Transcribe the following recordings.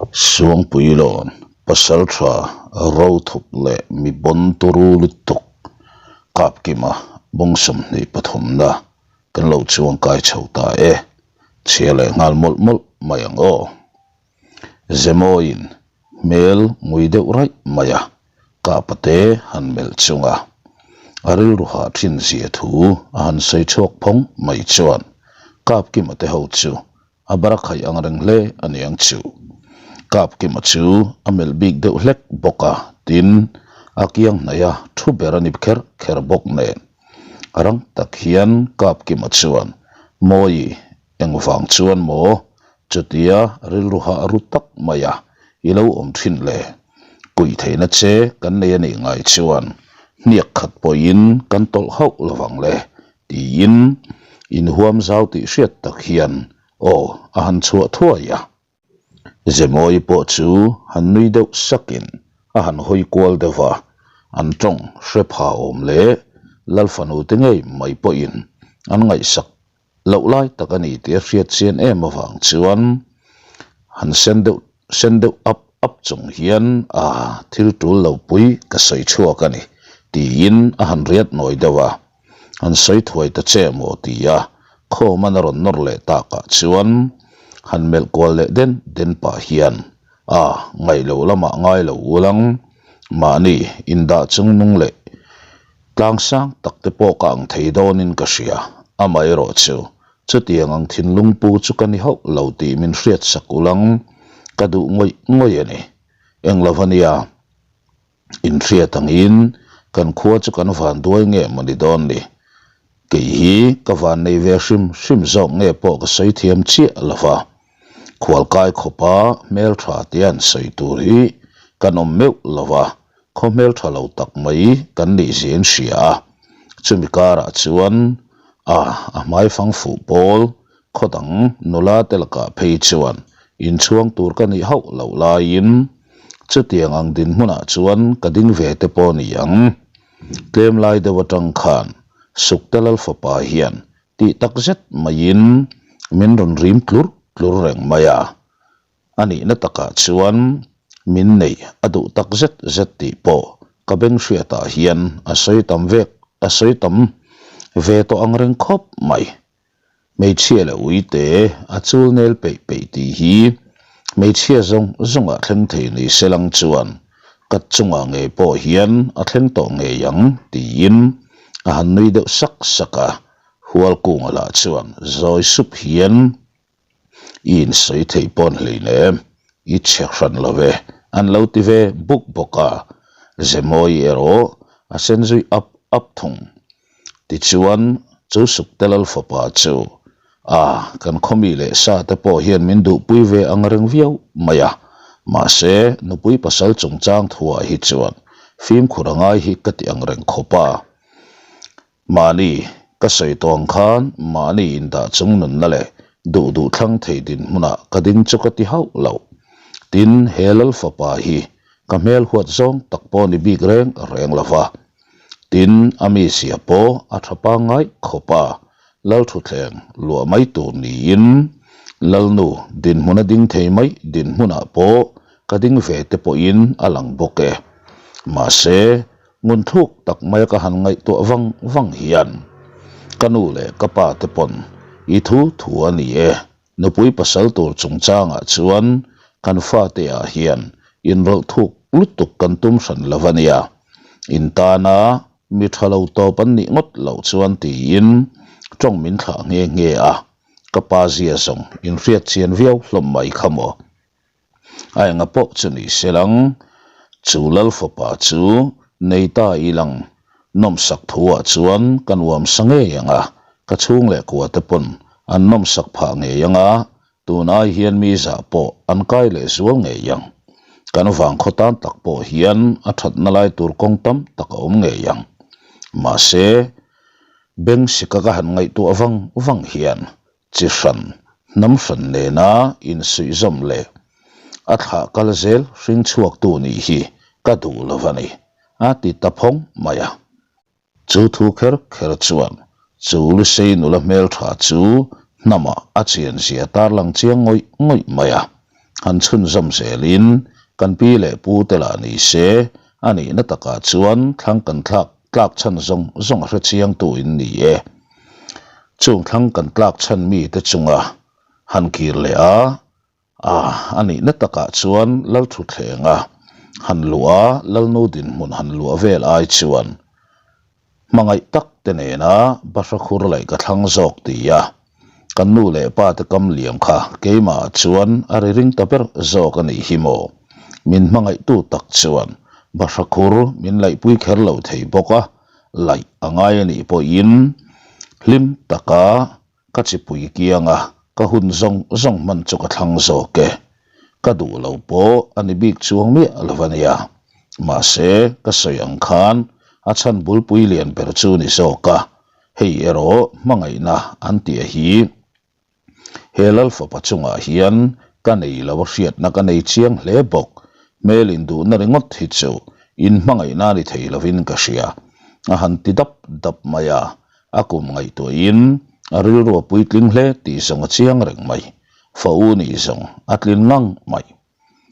Suangpuilawn, Pasaltha Rothup leh mi bawn turu lutuk Kapkima bawng 23 na kan lo chuangkai chho ta e. Chhia leh nghal mawlh mawlh mai ang aw. Zemawiin hmel ngui deuh raih mai a, Kapa te han melh chunga a rilru hah thin zia thu a han sawi chhuak phawng mai chuan Kapkima te ho chu a barakhaih ang reng hle a niang chu. Kapkima chu a melh bik deuh hlek bawk a, tin, a kiang hnaih a thu ber a ni kher kher bawk nen. Rang tak hian Kapkima chuan, Mawi, engvang chuan maw? Chutia rilru hah ru tak mai a, i lo awm thin le. Puih theihna che kan nei a nih ngai chuan hniak khat pawhin kan tawlh hauh lovang le tiin inhuam zau tih hriat tak hian aw a han chhuah thuai a. Zemawi pawh chu han nui deuh sakin a han hawi kual deuh a, an tawng hre pha awm leh Lalfanu te ngei mai pawhin an ngaihsak loh lai tak a ni tih a hriat chian em avang chuan han sen deuh sen deuh ap ap chung hian a thil tul lo pui ka sawi chhuak a ni tiin a han riat nawi deuh a, han sawi thuai ta che maw ti a khawman a rawn nawr leh takah chuan han melh kual leh den den pah hian a ngaih loh lamah ngai lo ulang mahni indah chung nung leh Tlang sang tak te pawh ka ang thei dawnin ka hria, amaherawh chu chutiang ang thinlung pu chu ka ni hauh lo tih min hriat sak ulang ka duh ngawih ngawih a ni. Eng lo ania, inhriat angin kan khua chu kan van duai nge maw ni dawn ni? Kei hi ka van nei ve hrim hrim zawk nge pawh ka sawi thiam chiah lo va, khualkai khawpa hmeltha tia an sawi tur hi kan awm meuh lo va, Khaw hmeltha lo tak mai kan nih zia in hria a, chumi karah chuan a a hmaifang fuh pawl khaw dang nula te lakah phei chuan inchhuang tur ka nih hauh loh laiin chutiang ang dinhmunah chuan ka ding ve te pawh ni ang. Tlem lai deuh atang khan Sukte Lalfapa hian tih takzet maiin min rawn rim tlur tlur reng mai a. A nihna takah chuan min neih a duh tak zet zet tih pawh ka beng hriatah hian a sawi tam vek a sawi tam ve tawh ang reng khawp mai. Hmeichhia leh uite a chul nel peih peih tih hi hmeichhia zawng zawngah thleng thei ni se lang chuan ka chungah ngei pawh hian a thleng tawh ngei ang tiin a han nui deuh sak sak a, Hualkunga lah chuan zawi sup hian I insawi theih pawn hleinem, i chhe hran lo ve, an lo ti ve buk bawk a, Zemawi erawh a sen zui ap ap thung. Tichuan, chu Sukte Lal fapa chu, A, kan khawmi leh sa te pawh hian min duhpui ve ang reng viau mai a, mahse, nupui pasal chungchang thuah hi chuan fimkhur a ngai hi ka ti ang reng khawp a. Mahni, ka sawi tawh ang khan mahni indah chung nunna leh duh duh thlang thei dinhmunah ka ding chu ka ti hauh lo. Tin, he Lal fapa hi ka hmel huat zawng tak pawh ni bik reng reng lo va. Tin, a mizia pawh a tha pangngai khawp a, Lal thutthleng luah mai tur niin Lalnu dinhmuna ding thei mai dinhmunah pawh ka ding ve te pawhin a lang bawk e. Mahse, Ngun thluk tak maia ka han ngaihtuah vang vang hian ka nu leh ka pa te pawn i thu thu a ni e, nupui pasal tur chungchangah chuan kan fate ah hian inrawlh thuk lutuk kan tum hran lo a nia, in tana mi tha lo tawp an nih ngawt loh chuan tiin tawng min thlah nghe nghe a, ka pa zia zawng inhriat chian viau hlawm mai kha maw. A enga pawh chu ni se lang, chu Lal fapa chu nei ta i lang nawmsak thuah chuan ka nuam sa ngei ang a, ka chhung leh kua te pawn an nawmsak phah ngei ang a, tun ai hian mi zah pawh an kai leh zual ngei ang. Kan vang khaw tan tak pawh hian a thatna lai tur kawng tam tak a awm ngei ang. Mahse, beng sika ka han ngaihtuah vang vang hian Chi hran, hnam hran nena insuihzawm leh a thlah kal zel hring chhuaktu nih hi ka duh lo a ni, a ti ta phawng mai a. Chu thu kher kher chuan chu Lusei nula hmeltha chu hnamah a chianzia tarlang chiang ngawih ngawih mai a. Han chhunzawm zelin kan pi leh pu te lah ni se, a nihna takah chuan thlang kan thlak tlak chhan zawng zawng a hrechiangtu in ni e. Chung thlang kan tlak chhan mite chunga han kir leh a, A, a nihna takah chuan Lalthutthlenga han luh a, Lalnu dinhmun han luah vel ai chuan hmangaih tak te nena bahra khur laih ka thlang zawk ti a, kan nu leh pa te kam liam kha keimah ah chuan a ri ring ta ber zawk a nih hi maw? Min hmangaihtu tak chuan bahra khur min laihpui kher lo thei bawk a, laih a ngai a nih pawhin hlim taka Ka chipui kianga ka hun zawng zawng hman chu ka thlang zawk e. Ka duh lo pawh a ni bik chuang miah lo a nia. Mahse, ka sawi ang khan a chhan bulpui lian ber chu ni zawk a, hei erawh hmangaihna an tih a hi. He Lalfapa chungah hian ka nei lo a hriatna ka nei chiang hle bawk. Hmel induhna ringawt hi chu inhmangaihna a ni thei lovin ka hria. A han ti dap dap mai a, A kum ngaihtuahin a rilru a puitling hle tih zawng a chiang reng mai. Fa u nih zawng a tlin ngang mai.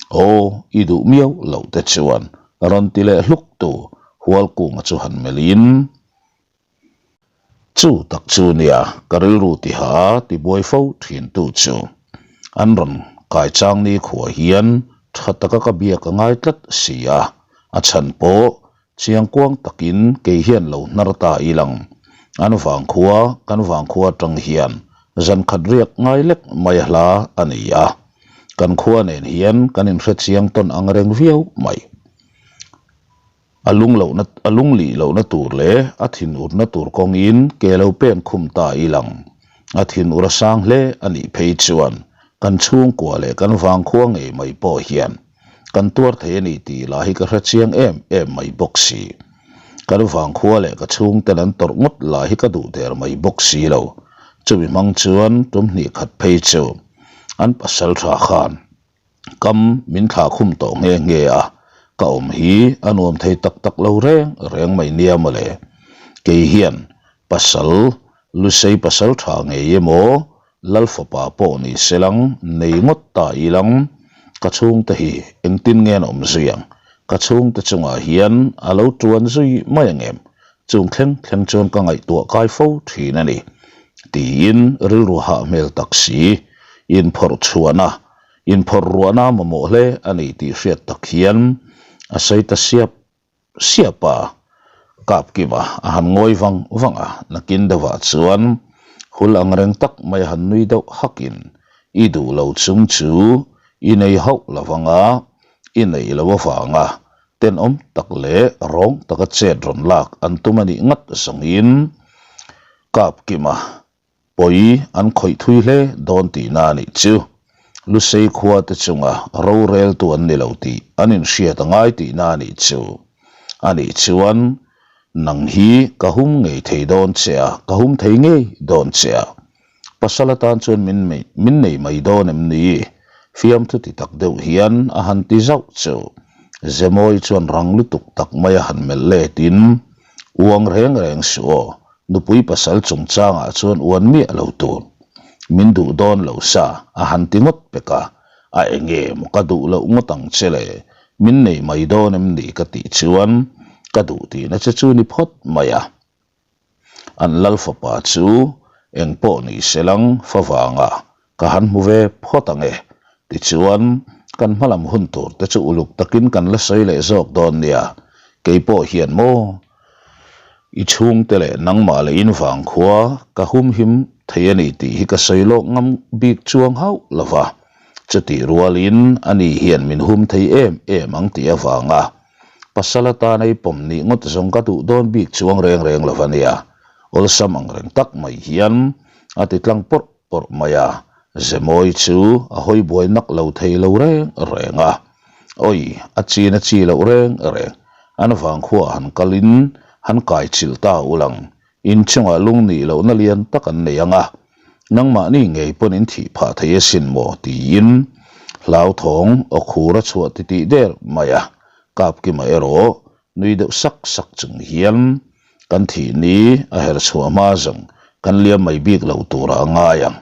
Aw, i duh miau loh te chuan rawn ti leh hluk tu Hualkunga chu han melhin, Chu tak chu nia ka rilru tiha tibuai fo thin tu chu. An rawn kai chang ni khua hian tha taka ka biak a ngai tlat si a, a chhan pawh Chiangkuang takin kei hian lo hnar ta i lang. An vangkhua, kan vangkhua atang hian zan khat riak ngai lek mai a hla a ni a. Kan khua nen hian kan inhre chiang tawn ang reng viau mai. A lung lohna, a lung lih lohna tur leh a thinurna tur kawngin ke lo pen khum ta i lang. A thinur a sang hle a nih phei chuan kan chhungkua leh kan vangkhua ngei mai pawh hian Kan tuar thei a ni tih lah hi ka hre chiang em em mai bawk si. Kan vangkhua leh ka chhungten an tawrh ngawt lah hi ka duh der mai bawk si lo. Chumi hmang chuan tum hnih khat phei chu an pasal tha khan kam min thlah khum tawh nghe nghe a, ka awm hi a nuam thei tak tak lo reng reng mai nia mawle. Kei hian pasal Lusei pasal tha ngei emaw Lal fapa pawh ni se lang, nei ngawt ta i lang, ka chhungte hi engtin nge an awm zui ang? Ka chhungte chungah hian a lo tuan zui mai ang em? Chung thleng thleng chuan ka ngaihtuah kai fo thin a ni, tiin rilru hah hmel tak si, inphawrh chhuahna, inphawrh ruahna mamawh hle a ni tih hriat tak hian a sawi ta siap Siapa Kapkima a han ngawi vang vang a, nakin deuhah chuan hul ang reng tak mai a han nui deuh hakin, I duh lo chung chu i nei hauh lo vang a, i neih lo avanga tenawm tak leh rawng taka chet rawn lak an tum a nih ngat zawngin Kapkima Pawi an khawih thui hle dawn tihna a nih chu. Lusei khua te chunga roreltu an ni lo tih an inhriat a ngai tihna a nih chu. A nih chuan nang hi ka hum ngei thei dawn che a, ka hum thei ngei dawn che a. Pasal atan chuan min min nei mai dawn em ni? Fiamthu ti tak deuh hian a han ti zauh chu. Zemawi chuan rang lutuk tak mai a han melh letin, Uang reng reng suh aw, nupui pasal chungchangah chuan uan miah lo tur. Min duh dawn lo sa, a han ti ngawt pek a, a enge maw ka duh loh ngawt ang che le, min nei mai dawn em ni ka tih chuan ka duh tihna che chu ni phawt mai a. An lal fapa chu engpawh ni se lang favanga Ka han hmu ve phawt ang e. Tichuan, kan hmalam hun tur te chu uluk takin kan la sawi leh zawk dawn nia. Kei pawh hian maw? I chhungte leh nangmah leh in vangkhua ka humhim thei a ni tih hi ka sawi lawk ngam bik chuang hauh lo va. Chutih rualin ani hian min hum thei em em ang tih avanga pasal atan ei pawm nih ngawt zawng ka duh dawn bik chuang reng reng lo va nia. Awlsam ang reng tak mai hian a ti tlang pawrh pawrh mai a, Zemawi chu a hawi buai nak lo thei lo reng reng a. Awi, a chin a chi loh reng reng, an vangkhuaah han kalin han kai chilh ta ulang, inchungah lung nih lohna lian tak an nei ang a, nangmahni ngei pawn in thih phah thei asin maw tiin hlauthawng aw khur a chhuah titih der mai a, Kapkima erawh nui deuh sak sak chung hian Kan thih ni a her chhuah hma zawng kan liam mai bik lo turah a ngai ang.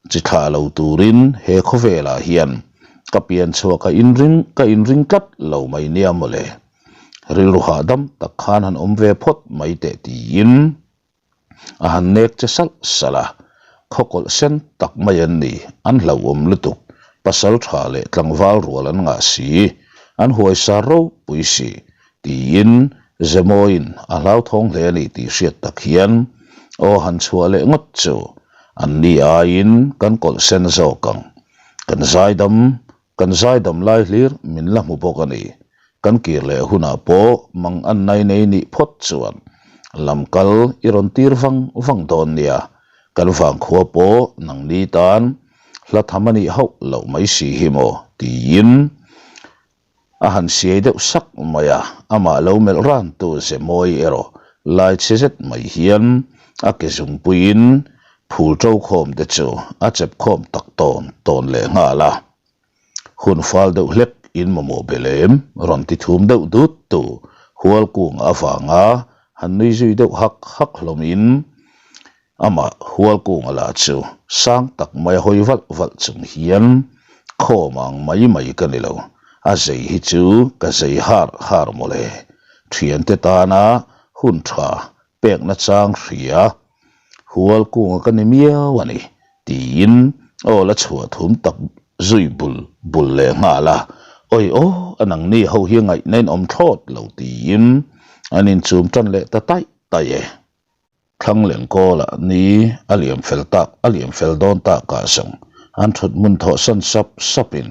Chi thlah lo turin he khawvelah hian Ka pian chhuah ka inring ka inring tlat lo mai nia mawle. Rilru hahdam tak khan han awm ve phawt mai teh tiin a han nek che salh salh a, khawkawlh sen tak mai an ni, an hlauhawm lutuk, pasal tha leh tlangval rual an ngah si, an huaisar ropui si tiin Zemawiin a hlauthawng hle a ni tih hriat tak hian aw han chhuah leh ngawt chu an ni aiin kan kawlh sen zawk ang, kan zaidam Kan zaidam lai hlir min la hmu bawk a ni. Kan kir leh hunah pawh mang an nai nei nih phawt chuan lam kal i rawn tir vang vang dawn nia. Kan vangkhua pawh nangni tan hla tham a nih hauh loh mai si hi maw? tiin a han siai deuh sak mai a. Amah lo melh rantu ze mawi erawh lai chhe zet mai hian a ke zungpuiin Phul ṭo khawm te chu a chep khawm tak tawn tawn leh nghal a. Hun fal deuh hlek in mamawh be lem rawn ti thum deuh dut tu hual kung avanga han nui zui deuh hak hak hlawm in amah hual kunga lah chu sang tak mai a hawi valh valh chung hian khawm ang mai mai ka ni lo, a zei hi chu ka zei har har mawle. Thiante tana hun tha pek nachang hria. Hual kunga ka ni miau a ni, tiin aw la chhuah thum tak zui bul bul leh nghal a. Awi aw, a nangni ho hi ngaihna in awm thlawt lo, tiin an inchum tan leh ta taih taih e. Thlangleng kawlah ni a liam fel tak a liam fel dawn takah zawng an thut hmun thawhsan sap sapin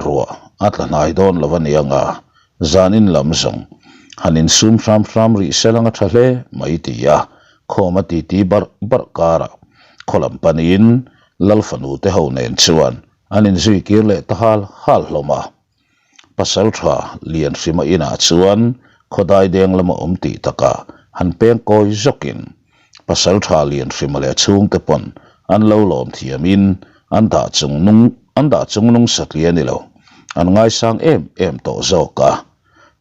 Ruah a tla hnai dawn lo a ni ang a, zanin lam zawng han insum hram hram rih se lang a tha hle mai ti a, khawm a titi barh barh karah khaw lam panin Lal fanu te ho nen chuan an inzui kir leh ta hal hal hlawm a. Pasal tha lian hrima inah chuan khaw daideng lama awm tih takah han peng kawi zawkin Pasal tha lian hrima leh chhungte pawn an lo lawm thiamin an dah chung nung an dah chung nung satliah a ni lo, an ngaisang em em tawh zawk a.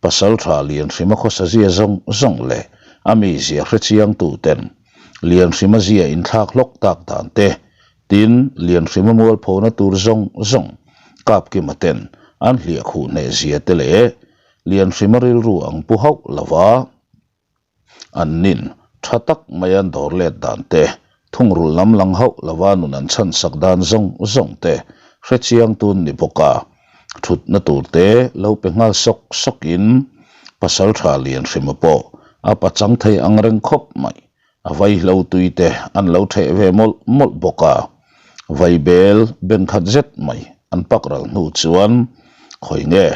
Pasal tha lian hrima khawsa zia zawng zawng leh a mizia hrechiang tuten lian hrima zia inthlak hlawk tak dan te, tin lian hrima mualphona tur zawng zawng Kapkima ten an hliah khuh hneh zia te leh lian hrima rilru ang pu hauh lova, An nin tha tak mai an dawr let dan te, thungrul lam lang hauh lova nun an chhan sak dan zawng zawng te hrechiang tun ni bawk a, thutna tur te lo pe nghal sawk sawk in pasal tha lian hrima pawh a pachang thei ang reng khawp mai. A vaihlo tui te an lo theh ve mawlh mawlh bawk a, vaibel beng khat zet mai an pak ral hnu chuan khawi nge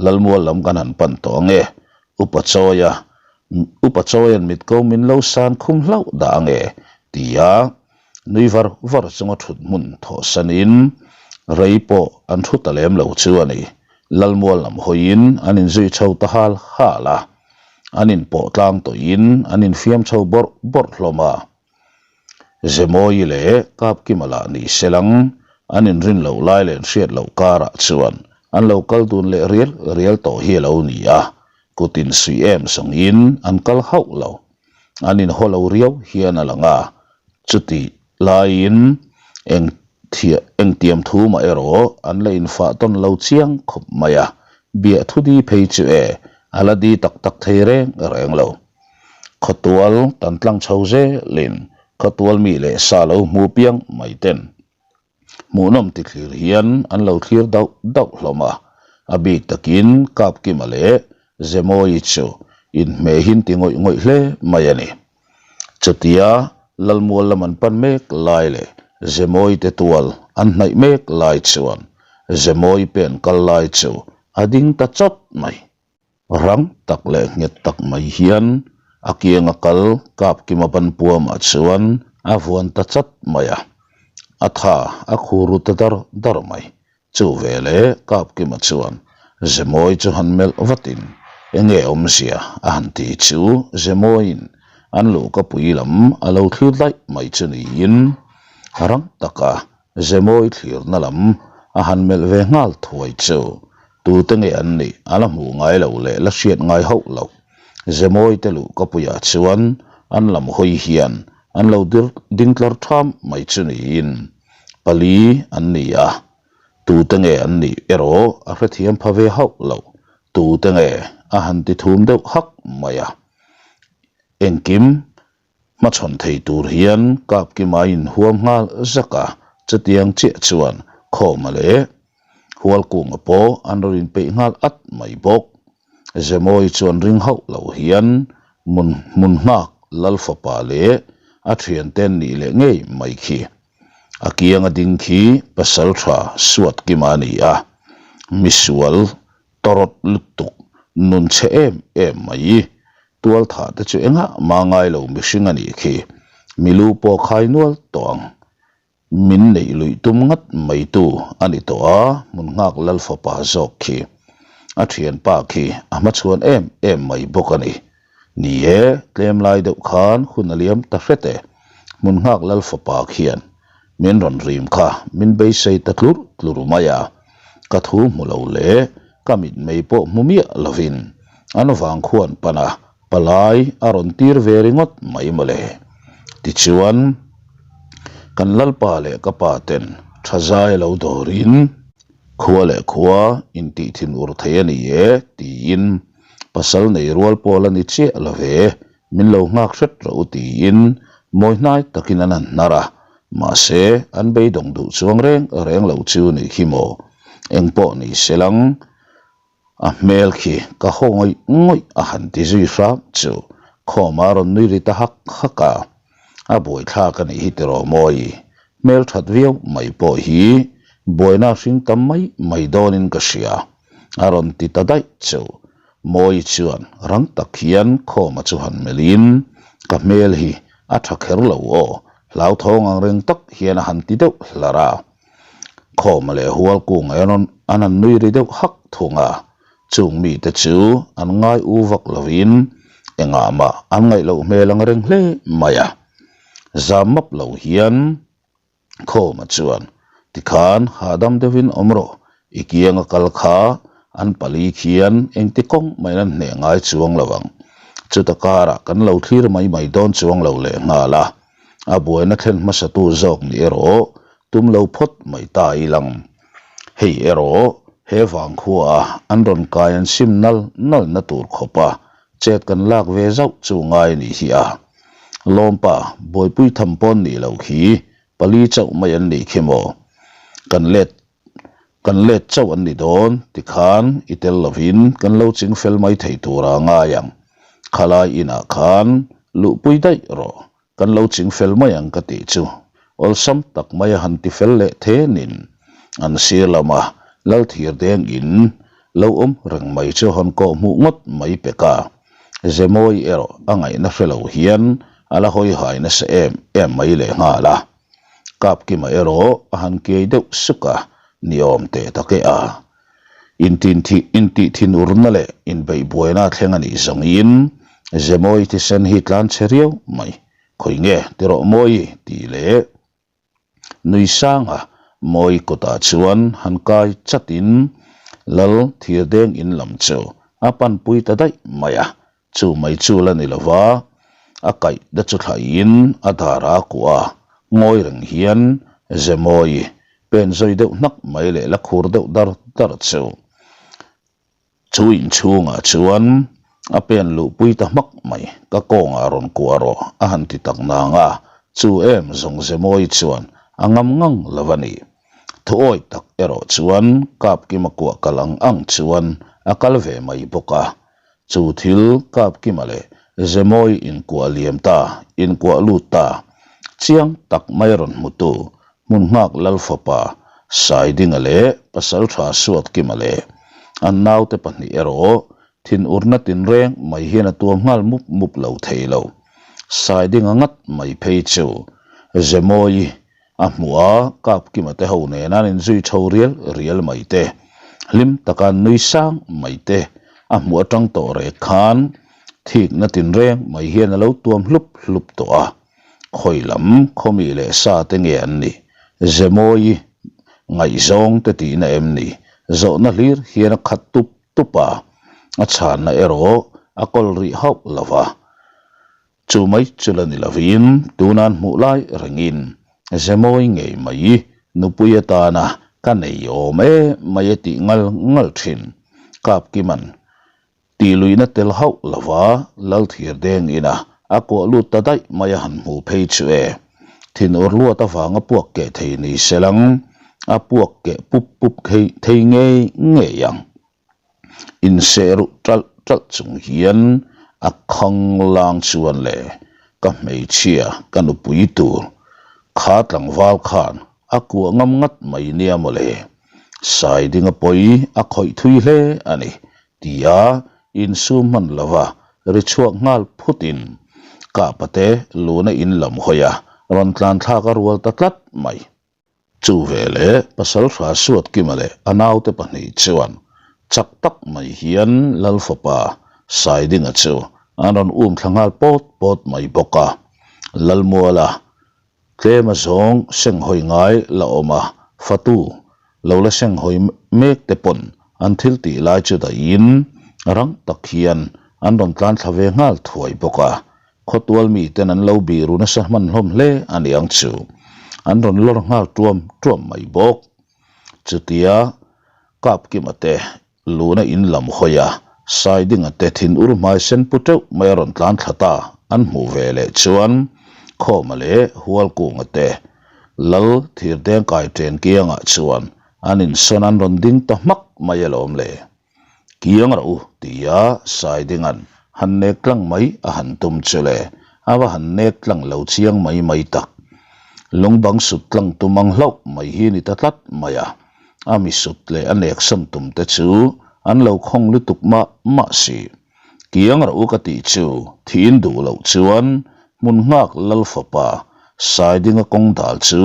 Lalmual lam kan han pan tawh ange, Upa Chawia, Upa Chawia'n mit ko min lo san khum hlauh dah ange, tia nui var var chunga thut hmun thawhsanin rei pawh an thu ta lem lo chu a ni. Lalmual lam hawiin an inzui chho ta hal hal a, an inpawh tlang tawhin an infiam chho bawrh bawrh hlawm a. Zemawi leh Kapkima lah ni selang an inrin loh lai leh hriat loh karah chuan an lo kal dun leh rial rial tawh hi a lo ni a, kut insuih em zawngin an kal hauh lo. An inhaw lo riau hian a lang a, chutih laiin eng thiah engtiam thu mah erawh an la infah tawn lo chiang khawp mai a, biah thu di phei chu e a la di tak tak thei reng reng lo. Khawtual tan tlang chho zelin khawtual mi leh sa lo hmu piang mai ten hmuhnawm ti thlir hian an lo thlir dauh dauh hlawm a, a bik takin Kapkima leh Zemawi chu inhmehin ti ngawih ngawih hle mai a ni. Chutia Lalmual lam an pan mek lai leh Zemawi te tual an hnaih mek lai chuan Zemawi pen kal lai chu a ding ta chawt mai. Rang tak leh nghet tak mai hian a kianga kal Kapkima ban puamah chuan a vuan ta chat mai a, a tha a khu ru ta dar dar mai. Chu veleh Kapkima chuan Zemawi chu han melh vatin enge awmzia a han ti chu Zemawiin an luhkapui lam a lo thlir daih mai chu niin rang taka Zemawi thlirna lam a han melh ve nghal thuai chu tute nge an nih a la hmuh ngai loh leh la hriat ngai hauh loh. Zemawi te luh ka puiah chuan an lam hawi hian an lo ding tlar tham mai chu niin pali an ni a. Tute nge an nih erawh a hrethiam pha ve hauh lo. Tute nge a han ti thum deuh hak mai a. Engkim hmachhawn thei tur hian Kapkima a inhuam nghal zak a, chutiang chiah chuan Khawma leh Hualkunga pawh an rawn inpeih nghal at mai bawk. Zemawi chuan ring hauh lo hian hmun hmun nghak Lal fapa leh a thiante an nih leh ngei mai khi. A kianga ding khi pasaltha Suatkima a ni a, misual tawrawt lutuk nun chhe em em mai. Tualthah te chu engah mah ngai lo mihring a nih khi, milu pawh khai nual tawh ang. Min neih luih tum ngat mai tu a ni tawh a, hmun nghak Lal fapa zawk khi. A thianpa khi a hmachhuan em em mai bawk a ni. Ni e, tlem lai deuh khan hun a liam ta hret e. Hmun nghak Lal fapa khian min rawn rim kha min beisei ta tlur tlur mai a. Ka thu hmu lo leh ka mitmei pawh hmu miah lovin an vang khuan pan a palai a rawn tir ve ringawt mai mawle. Tichuan, kan Lalpa leh ka pa ten tha zai lo dawrin khua leh khua intih thin ur thei a ni e tiin pasal nei rual pawl a ni chiah lo ve, min lo nghak hret rawh u tiin mawi hnai takin an han hnar a, mahse an beidawng duh chuang reng reng lo chu nih khi maw, engpawh ni se lang a hmel khi ka haw ngawih ngawih a han ti zui hram chu khawma rawn nui ri ta hak hak a, a buaithlak a nih hi tiraw mawi, hmel that viau mai pawh hi buaina hring tam mai mai dawnin ka hria. A rawn ti ta daih chu. Mawi chuan rang tak hian Khawma chu han melhin, Ka hmel hi a tha kher lo aw, hlauthawng ang reng tak hian a han ti deuh hlar a. Khawma leh Hualkunga erawh an han nui ri deuh hak thung a. Chung mite chu an ngai u vak lovin engah mah an ngaih loh hmel ang reng hle mai a. Zam map lo hian. Khawma chuan, Tikhan hahdam deuhin awm rawh, i kianga kal kha an pali khian engti kawng maiin an hneh ngai chuang lo ang. Chuta karah kan lo thlir mai mai dawn chuang lo leh nghal a, a buaina thlen hmasatu zawk nih erawh tum lo phawt mai ta i lang. Hei erawh he vangkhua an rawn kai an sim nal nalna tur khawpa chet kan lak ve zauh chu ngai a nih hi a. Lawmpa, buaipui tham pawn nih loh khi pali chauh mai an nih khi maw? Kan let kan let chauh an ni dawn tikhan i tel lovin kan lo ching fel mai thei tura ngai ang. Khalai inah khan luhpui daih rawh. Kan lo ching fel mai ang ka tih chu awlsam tak mai a han ti fel leh thenin an sir lama Lalthir deng in lo awm reng mai chu hawn kawh hmuh ngawt mai pek a. Zemawi erawh a ngaihna hre lo hian a la hawi hai nasa em em mai lehnghal a. Kapkima erawh a han kiai deuh suk a, ni awm teh tak e a. Intih thinurna leh inbeih buaina a thleng a nih zawngin Zemawi thisen hi tlan chhe riau mai. Khawi nge ti rawh Mawi tih leh nui sanga Mawi kutah chuan han kai chatin Lal Thirdeng in lam chu a panpui ta daih mai a. Chu mai chu la ni lova, a kaih te chu thlaiin a dar a kuah a, ngawi reng hian Zemawi pen zawi deuh hnak mai leh la khur deuh dar dar chu. Chu inchhungah chuan a pen luhpui ta hmak mai, ka kawngah rawn kuah rawh a han ti tak nang a, chu em zawng Zemawi chuan a ngam ngang lo a ni. Thuawi tak erawh chuan Kapkima kuah kal ang ang chuan a kal ve mai bawk a, Chu thil Kapkima leh Zemawi inkuah liam ta, inkuah lut ta, chiang tak mai rawn hmutu hmun nghak Lal fapa Saidinga leh Pasaltha Suatkima leh an naute pahnih erawh thinurna tinreng mai hian a tuam nghal mup mup lo thei lo. Saidinga ngat mai phei chu Zemawi A hmuh a, Kapkima te ho nen an inzui tho rial rial mai te, hlim taka an nui sang mai te a hmuh atang tawh rek khan thikna tinreng mai hian a lo tuam hlup hlup tawh a. Khawi lam khawmi leh sa te nge an nih? Zemawi ngaihzawng te tihna em ni? Zawhna hlir hian a khat tup tup a, a chhanna erawh a kawl rih hauh lo va. Chu mai chu la ni lovin tunan hmuh lai rengin Zemawi ngei mai nupui atana Ka nei awm e mai a tih ngal ngal thin. Kapkima'n tih luihna tel hauh lova Lalthir deng ina a kuah lut ta daih mai a han hmu phei chu e. Thinur luat avanga puak keh thei ni se lang, a puak keh pup pup thei ngei ngei ang. Inseh ruh ṭalh ṭalh chung hian a khang lang chuan le ka hmeichhia ka nupui tur kha tlangval khan a kuah ngam ngat mai nia mawle. Saidinga pawi a khawih thui hle a ni tia insum hman lova ri chhuak nghal phutin Kapate luna in lam hawi a rawn tlan thlak a rual ta tlat mai. Chu veleh Pasal Hra Suatkima leh a naute pahnih chuan chak tak mai hian Lal fapa Saidinga chu an rawn um thla nghal pawt pawt mai bawk a. Lalmuala tlem a zawng senghawi ngai la awm a, fatu lo la senghawi mek te pawn an thil tih lai chu dahin rang tak hian an rawn tlan thla ve nghal thuai bawk a. Khawtual miten an lo biru nasa hman hlawm hle a ni ang chu. An rawn lawr nghal tuam tuam mai bawk. Chutia Kapkima te luna in lam hawi a, Saidinga te thinur hmai sen pu teuh mai a rawn tlan thla ta an hmuh ve leh chuan Khawma leh Hualkunga te Lal Thirdengkai chen kiangah chuan an insawn an rawn ding ta hmak mai alawm le. Kiang rawh u, tia Saidinga'n han nek tlang mai a han tum chu le, a va han nek tlang lo chiang mai mai tak. Lungbang sut tlang tum ang hlauh mai hi ni ta tlat mai a, a mi sut leh a nek sawn tum te chu an lo khawng lutuk mah mah si. Kiang rawh u ka tih chu thiin duh loh chuan hmun nghak Lal fapa Saidinga kawng dal chu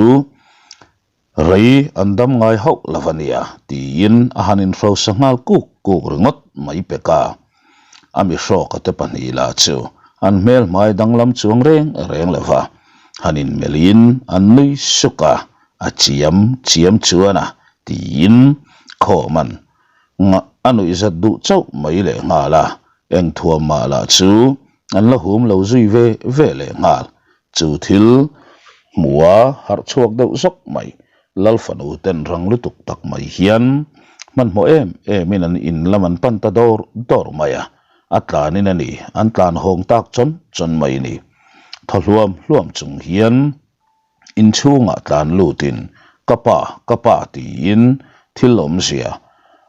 Rei an dam ngai hauh lo a nia, tiin a han inhrosa nghal kuk kuk ringawt mai pek a. A mi hrawka te pahnih lah chu an hmel hmai danglam chuang reng reng lo va, han inmelhin an nui suk a, a chiam chiam chuan a, tiin Khawman a nuihzat duh chauh mai leh nghal a, engthuam mah lah chu an la hum lo zui ve ve leh nghal. Chu thil hmua harh chhuak deuh zawk mai, Lal fanu ten rang lutuk tak mai hian hmanhmawh em emin an in lam an pan ta dawr dawr mai a, a tlanin a ni, an tlan hawng tak chawn chawn mai ni. Thaw hluam hluam chung hian inchhungah tlan lutin ka pa, ka pa tiin thil awmzia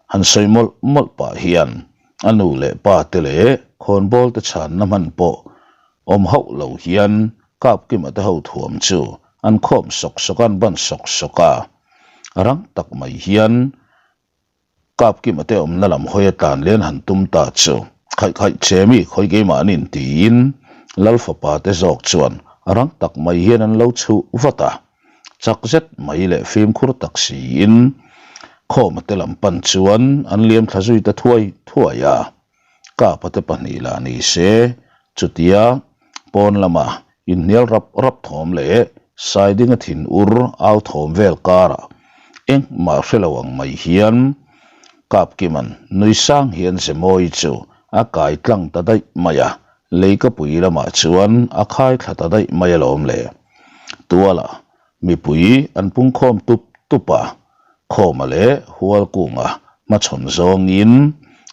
han sawi mawlh mawlh pah hian a nu leh pa te leh khawnbawl te chhanna hman pawh Awm hauh lo hian Kapkima te ho thuam chu an khawm sawk sawk a, an ban sawk sawk a. Rang tak mai hian Kapkima te awmna lam hawi a tlan len han tum ta chu khaih khaih che mi khawi keimahni'n tiin Lal fapa te zawk chuan rang tak mai hian an lo chhuh vat a. Chak zet mai leh fimkhur tak siin Khawma te lam pan chuan an liam thla zui ta thuai thuai a. Kapa te pahnih lah ni se, chutia pawn lama inhnial rap rap thawm leh Saidinga thin ur au thawm vel karah engmah hre lo ang mai hian Kapkima'n nui sang hian Zemawi chu a kai tlang ta daih mai a, leikapui lamah chuan a khai thla ta daih mai alawm le. Tuala Mipui an pungkhawm tup tup a, Khawma leh Hualkunga hmachhawn zawngin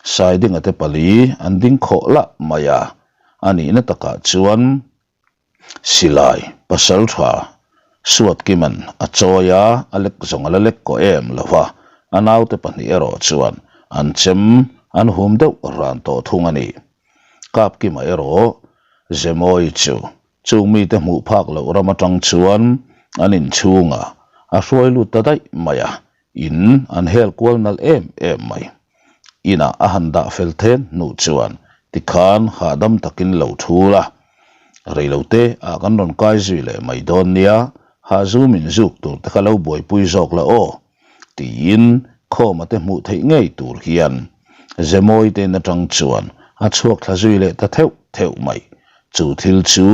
Saidinga te pali an ding khawh lah mai a, a nihna takah chuan Silai Pasaltha Suatkima'n a chawi a, a lek zawng a la lek kawh em lo va, a naute pahnih erawh chuan an chem an hum deuh ran tawh thung a ni. Kapkima erawh Zemawi chu Chung mite hmuh phak loh ram atang chuan an inchhungah a hruai lut ta daih mai a, in an hel kual nalh em em mai. Inah a han dah fel then hnu chuan tikhan hahdam takin lo thul a, Reilote ah kan rawn kai zui leh mai dawn nia, hahzu min zuk tur te kha lo buaipui zawk la aw, tiin khawma te hmuh theih ngei tur hian Zemawi te in atang chuan a chhuak thla zui leh ta theuh theuh mai. Chu thil chu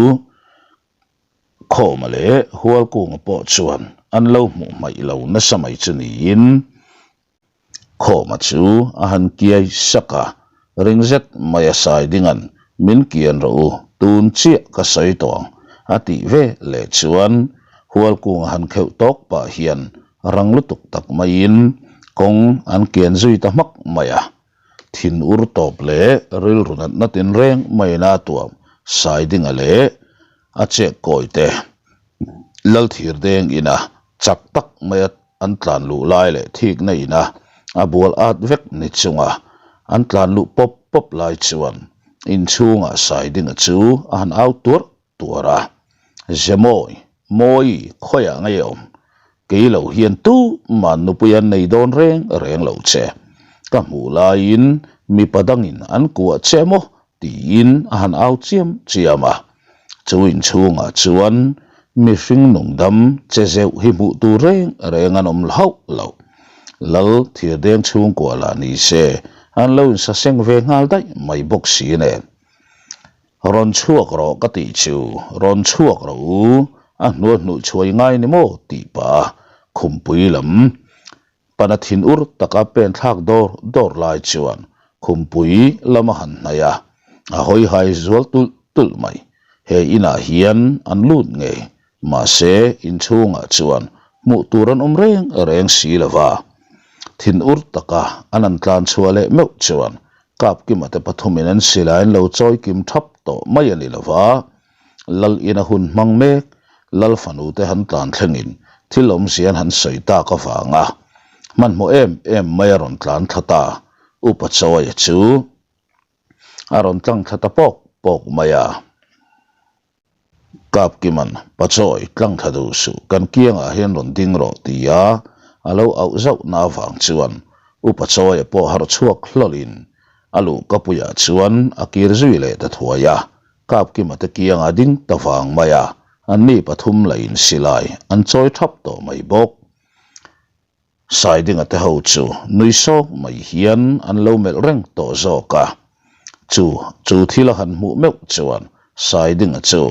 Khawma leh Hualkunga pawh chuan an lo hmuh hmaih lo nasa mai chu niin Khawma chu a han kiai sak a, ring zet mai a sai dinga'n min kian rawh u, tun chiah ka sawi tawh ang a tih ve leh chuan Hualkunga han kheuh tawk pah hian. Rang lutuk tak maiin kawng an kian zui ta hmak mai a. Thin ur tawp leh rilru natna tinreng maiin a tuam Saidinga leh a chek kawi te Lalthir deng ina chak tak maia an tlan luh lai leh thikna ina a bual at vek ni chunga an tlan luh pawp pawp lai chuan inchhungah Saidinga chu a han au tuarh tuarh a, Zemawi, Mawi, khawiah ngei awm? Kei lo hian tumah nupui an nei dawn reng reng lo che. Ka hmuh laiin mipa dangin an kuah che maw? tiin a han au chiam chiam a. Chu inchhungah chuan mihring nungdam che zeuh hi hmuh tur reng reng an awm hauh lo. Lal thirdeng chhungkua lah ni se an lo insaseng ve nghal daih mai bawk si nen. Rawn chhuak rawh ka tih chu, rawn chhuak rawh u, a hnuai hnuh chhuai ngai ni maw tih pah a khumpui lam pana thin ur taka pen thlak dawr dawr lai chuan khumpui lam a han hnaih a, a hawi hai zual tulh tulh mai. He inah hian an lut ngei, mahse inchhungah chuan hmuh tur an awm reng reng si lo va. Thin ur taka an han tlan chhuah leh meuh chuan Kapkima te pathumin an silai an lo chawi kim thap tawh mai a ni lo va, Lal ina hun hmang mek Lal fanu te han tlan thlengin thil awmzia an han sawi tak avanga hmanhmawh em em mai a rawn tlan thla ta. Upa Chawia chu a rawn tlang thla ta pawk pawk mai a. Kapkiman, Pachawi, tlang thla duh suh, kan kiangah hian rawn ding rawh ti a a lo auh zauhna avang chuan Upa Chawia pawh harh chhuak hlawlhin a luhkapuiah chuan a kir zui leh ta thuai a, Kapkima te kiangah ding ta vang mai a, anni pathum lahin silai an chawi thap tawh mai bawk. Saidinga te ho chu nui sawk mai hian an lo melh reng tawh zawk a. Chu chu thil a han hmuh meuh chuan Saidinga chu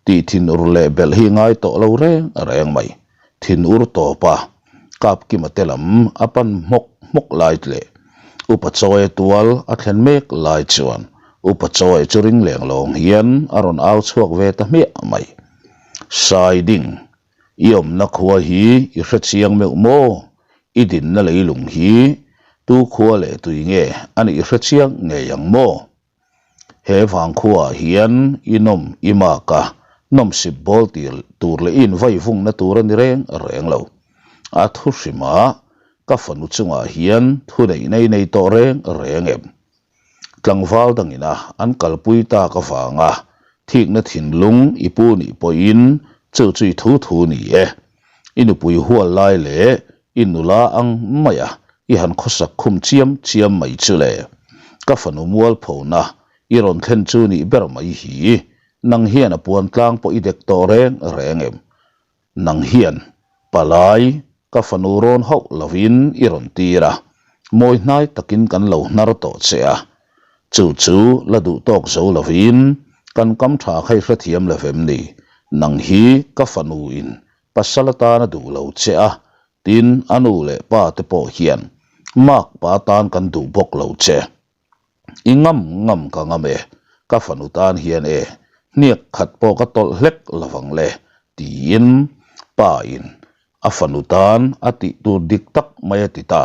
tih thinur leh belh hi ngai tawh lo reng reng mai. Thinur tawp a, Kapkima te lam a pan hmawk hmawk lai leh Upa Chawia tual a thlen mek lai chuan Upa Chawia chu ring leng lawng hian a rawn au chhuak ve ta hmiah mai. Saiding! I awmna khua hi i hre chiang meuh maw? I dinna leilung hi tu khua leh tui nge a nih i hre chiang ngei ang maw? He vang khuaah hian i nawm i mak a, nawmsip bawl tir tur leh i invaivungna tur a ni reng reng lo. A thu hrimah ka fanu chungah hian thuneihna i nei tawh reng reng em? Tlangval dangina an kalpui tak avanga thikna thinlung i pu nih pawhin chu chu i thu thu ni e. I nupui hual lai leh i nula ang maia i han khawsak khum chiam chiam mai chu le. Ka fanu mualphona i rawn thlen chu nih ber mai hi. Nang hian a puan tlang pawh i dek tawh reng reng em? Nang hian palai ka fanu rawn hauh lovin i rawn tir a, mawi hnai takin kan lo hnar tawh che a. Chu chu la duh tawk zo lovin kan kam tha kha i hrethiam lo vem ni? Nang hi ka fanu in pasal atan a duh lo che a, tin a nu leh pa te pawh hian mak pa tan kan duh bawk lo che. I ngam ngam ka ngam e, ka fanu tan hian e, hniak khat pawh ka tawlh hlek lovang le, tiin pa in a fanu tan a tih tur dik tak mai a ti ta.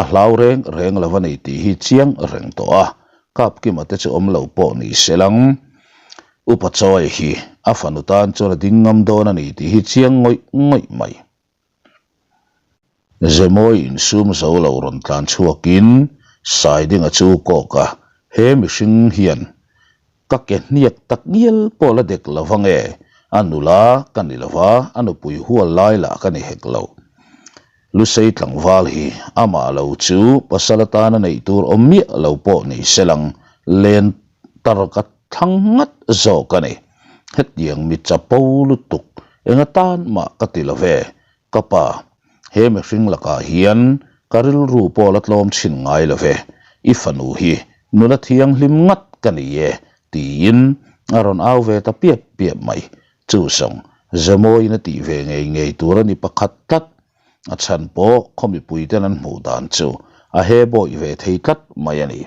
A hlau reng reng lo a nei tih hi chiang reng tawh a, Kapkima te chu awm lo pawh ni se lang. Upa Chawia hi a fanu tan chuan a ding ngam dawn a ni tih hi chiang ngawih ngawih mai. Zemawi insum zo lo rawn tlan chhuakin Saidinga chu kawk a, he mihring hian ka ke hniak tak ngial pawh la dek lo ange, a nula ka ni lo va, a nupui hual lai lah ka ni hek lo. Lusei tlangval hi amah lo chu pasal atana neih tur awm miah lo pawh ni selang len tar ka thlang ngat zawk a ni. Hetiang mi chapo lutuk enga tan mah ka ti lo ve, ka pa. He mihring lakah hian ka rilru pawh la tlawm chhin ngai lo ve, i fanu hi nula thianghlim ngat ka ni e, tiin a rawn au ve ta piap piap mai. Chu zawng Zemawiin a tih ve ngei ngei tur a ni pakhat tlat. A chhan pawh khaw mipuiten an hmuh dan chu a he bawih ve thei tlat mai a ni.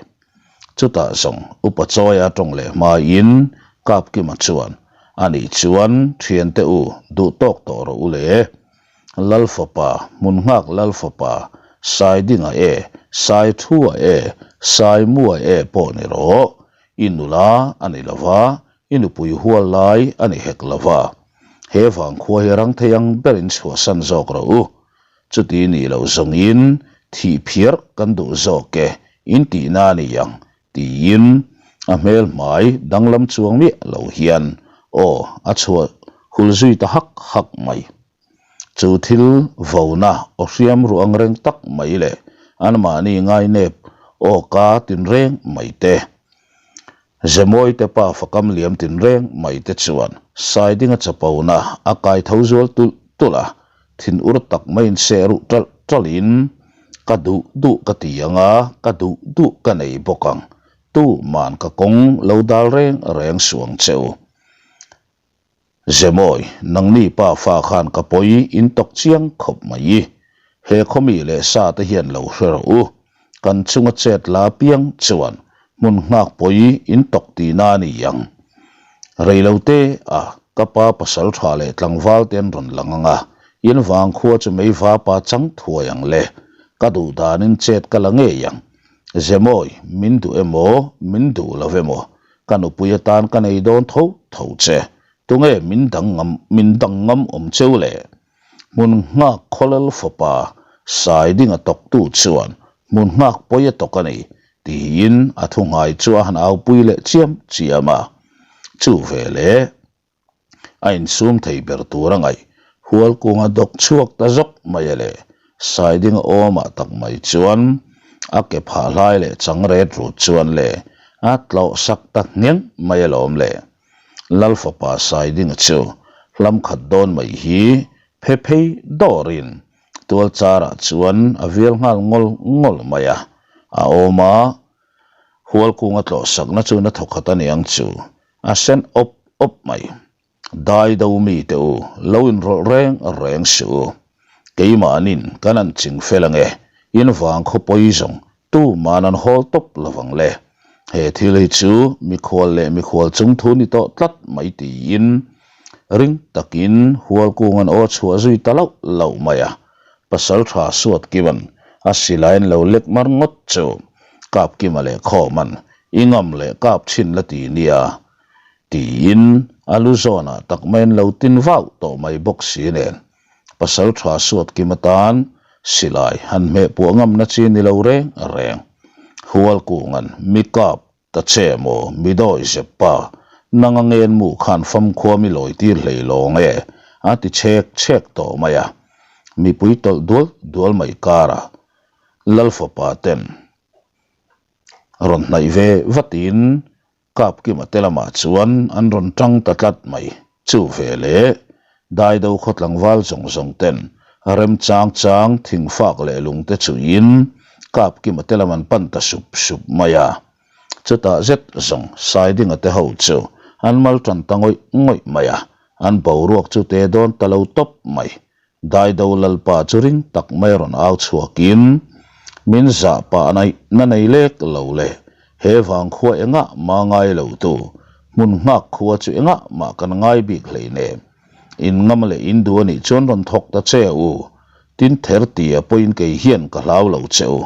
Chutah zawng Upa Chawia tawng leh hmain Kapkima chuan, Ani chuan thiante u duh tawk tawh rawh u le. Lal fapa, hmun nghak Lal fapa, Saidinga e, Saithua e, Saimua e pawh ni rawh. I nula a ni lo va, i nupui hual lai a ni hek lo va. He vangkhua hi rang thei ang berin chhuahsan zawk rawh u. Chuti nih loh zawngin thih phiar kan duh zawk e, in tihna a ni ang, tiin a hmel hmai danglam chuang miah lo hian aw a chhuah hul zui ta hak hak mai. Chu thil vona aw hriam ruh ang reng tak mai leh anmahni ngainep aw ka tinreng mai te, Zemawite pa fakam liam tinreng mai te chuan Saidinga chapona a kai tho zual tulh tulh a, thin ur tak maiin seh ruh ṭalh ṭalhin, Ka duh duh ka ti ang a, ka duh duh ka nei bawk ang, tuman ka kawng lo dal reng reng suh ang che u. Zemawi, nangni pa fa khan ka pawi in tawk chiang khawp mai. He khawmi leh sa te hian lo hre rawh u. Kan chunga chet la piang chuan hmun nghak pawi in tawk tihna a ni ang. Rei lo te a, ka pa pasal tha leh tlangval te an rawn lang ang a, in vang khua chu mei vapa chang thuai ang le. Ka duh danin chet ka la ngei ang. Zemawi, min duh emaw, min duh lo emaw, Ka nupui atan ka nei dawn tho tho che, tunge min dang ngam min dang ngam awm cheu le? Hmun nghak khawlel fapa Saidinga tawktu chuan hmun nghak pawi a tawk a ni, tiin a thu nghai chu a han aupui leh chiam chiam a. Chu veleh. A insum thei ber tur a ngaih. Hualkunga dawk chhuak ta zawk mai a le. Saidinga awmah tak mai chuan a ke phah hlai leh chang ret rut chuan le a tlawh sak ta ngheng mai alawm le. Lal fapa Saidinga chu hlam khat dawn mai hi phe phei dawrin tual charah chuan a vial nghal ngawl ngawl mai a. A awma Hualkunga tlawh sakna chu na thawkhat a niang chu. A sen awp awp mai. Dai do mi te u, lo inrawlh reng reng suh u. Keimahnin kan an ching fel ange, in vang khaw pawi zawng tuman an hawl tawp lovang le. He thil hi chu mikhual leh mikhual chung thu ni tawh tlat mai tiin ring takin Hualkung an aw chhuah zui ta lauh lauh mai a. Pasaltha Suatkima'n a silaiin lo lek mar ngawt chu Kapkima leh Khawma'n I ngam leh kap chhin la ti nia, tiin a lu zawnah tak maiin lo tin vau tawh mai bawk si nen, pasal tha suat kim atan silai han hmeh puah ngamna chi ni lo reng reng. Hualkunga'n mi kap ta che maw mi dawi zep pa, nanga ngen mu khan famkhua mi lawi tir hlei lawng e, a ti chhek chhek tawh mai a. Mipui tawlh dual dual mai karah Lal fapa ten Rawn hnaih ve vatin Kapkima te lamah chuan an rawn tang ta tlat mai. Chu ve leh Daido khaw tlangval zawng zawng ten remchang chang thingfak leh lung te chuhin Kapkima te lam an pan ta sup sup mai a. Chutah zet zawng Saidinga te ho chu an mal tan ta ngawih ngawih mai a, an boruak chu te dawn ta lo tawp mai. Daido Lalpa chu ring tak mai rawn au chhuakin, Min zah pah naih na nei lek lo le, he vang khua engah mah ngai lo tu, hmun nghak khua chu engah mah kan ngai bik hlei nem. In ngam leh in duh anih chuan rawn thawk ta che u, tin ther tia pawhin kei hian ka hlau lo che u,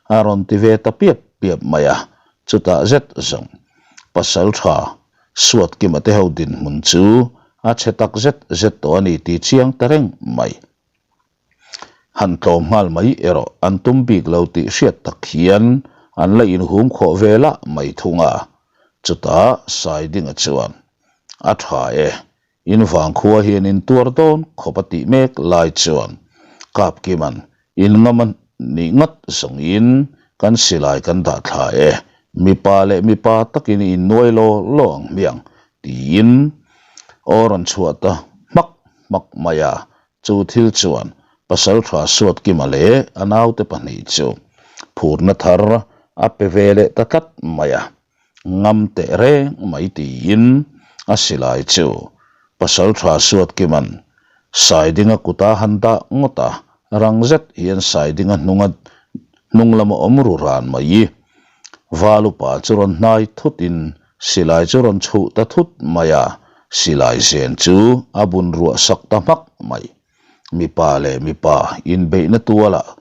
a rawn ti ve ta piap piap mai a, chutah zet zawng pasal tha Suatkima te ho dinhmun chu a chhe tak zet zet tawh a ni tih chiang ta reng mai. Han tlawm nghal mai erawh an tum bik lo tih hriat tak hian an la inhum khawh ve lah mai thung a. Chutah Saidinga chuan, A tha e, In vangkhua hian in tuar dawn khawp a tih mek lai chuan Kapkima'n in ngam a nih ngat zawngin kan silai kan dah thla e, mipa leh mipa takin i innuai law law ang hmiang tiin aw rawn chhuah ta hmak hmak mai a, chu thil chuan Pasalṭha Suatkima leh a naute pahnih chu phurna thar a pe ve leh ta tlat mai a. Ngam teh reng mai tiin a silai chu Pasalṭha Suatkima'n Saidinga kuta han dah ngawt a, rang zet hian Saidinga hnunga hnung lama awm ru ran mai. Valupa chu rawn hnai thutin silai chu rawn chhuh ta thut mai a, silai zen chu a bun ruah sak ta hmak mai. Mipa leh mipa inbeihna tualah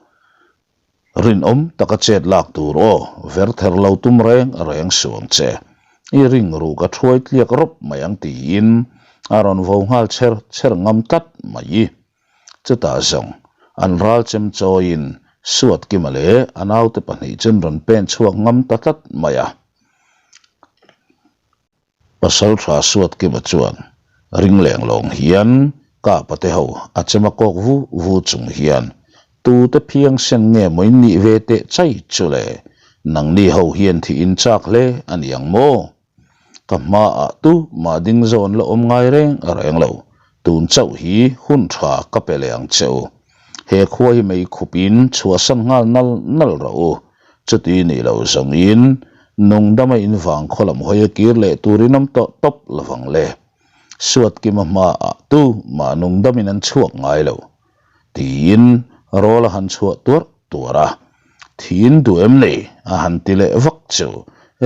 rinawm taka chet lak tur aw ver ther lo tum reng reng suh ang che. I ring ruh ka thuai tliak rawp mai ang tiin a rawn vo nghal chher chher ngam tlat mai. Chutah zawng an ral chem chawiin Suatkima leh a naute pahnih chuan rawn pen chhuak ngam ta tlat mai a. Pasalṭha Suatkima chuan ring leng lawng hian Kapa te ho a chem a kawk vu vu chung hian tute phiang sen nge maw in nih ve teh chai chu le, nangni ho hian thih in chak hle a ni ang maw? Ka hmaah tu mah ding zawn la awm ngai reng reng lo, tun chauh hi hun tha ka pe leh ang che u. He khua hi mei khupin chhuahsan nghal nal nal rawh u, chuti nih loh zawngin nungdama in vang khaw lam hawi a kir leh turin awm tawh tawp lovang le. Suatkima hmaah tu mah nungdamin an chhuak ngai lo. Tiin rawl a han chhuah tuarh tuarh a, Thiin duh em ni? a han ti leh vak chu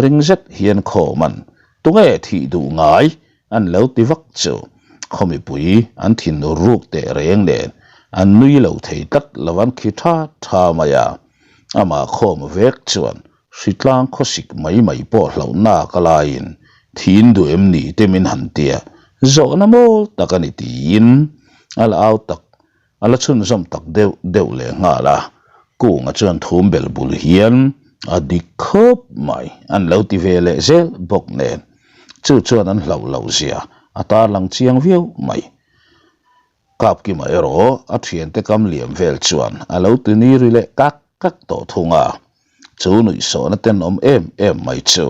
ring zet hian khawm an, Tunge thih duh ngai? an lo ti vak chu khaw mipui an thinur ruk teh reng nen an nui lo thei tlat lo an khi tha tha mai a, amah khawm vek chuan Hritlang khawsik mai mai pawh hlauhna ka laiin thin duh em ni te min han tia zawhna mawl tak a ni tiin a la au tak a la chhunzawm tak deuh deuh leh nghal a, Kunga chuan thum bel bul hian a dik khawp mai an lo ti ve leh zel bawk nen chu chuan an hlauh loh zia a tarlang chiang viau mai. Kapkima erawh a thiante kam liam vel chuan a lo ti ni ri leh kak kak tawh thung a. Chu nuihsawhna tenawm em em mai chu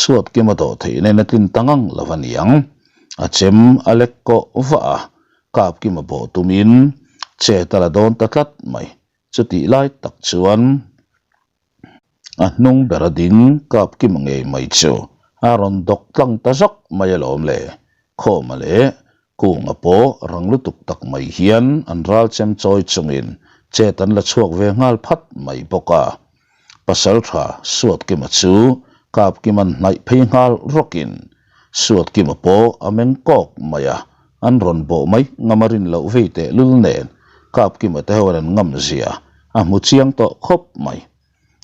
Suatkima dawh theih nen a tlin ta ngang lo a niang. A chem a lek kawh vah a, Kapkima bawh tumin chet a la dawn ta tlat mai. Chutih lai tak chuan a hnung ber a ding Kapkima ngei mai chu a rawn dawk tlang ta zawk mai alawm le. Khawma leh Kunga pawh rang lutuk tak mai hian an ral chem chawi chungin chet an la chhuak ve nghal phat mai bawk a. Pasaltha Suatkima chu Kapkima'n hnaih phei nghal rawkin Suatkima pawh a meng kawk mai a, an rawn bawh mai ngam a rin loh vei teh lul nen Kapkima te hoan an ngam zia a hmu chiang tawh khawp mai.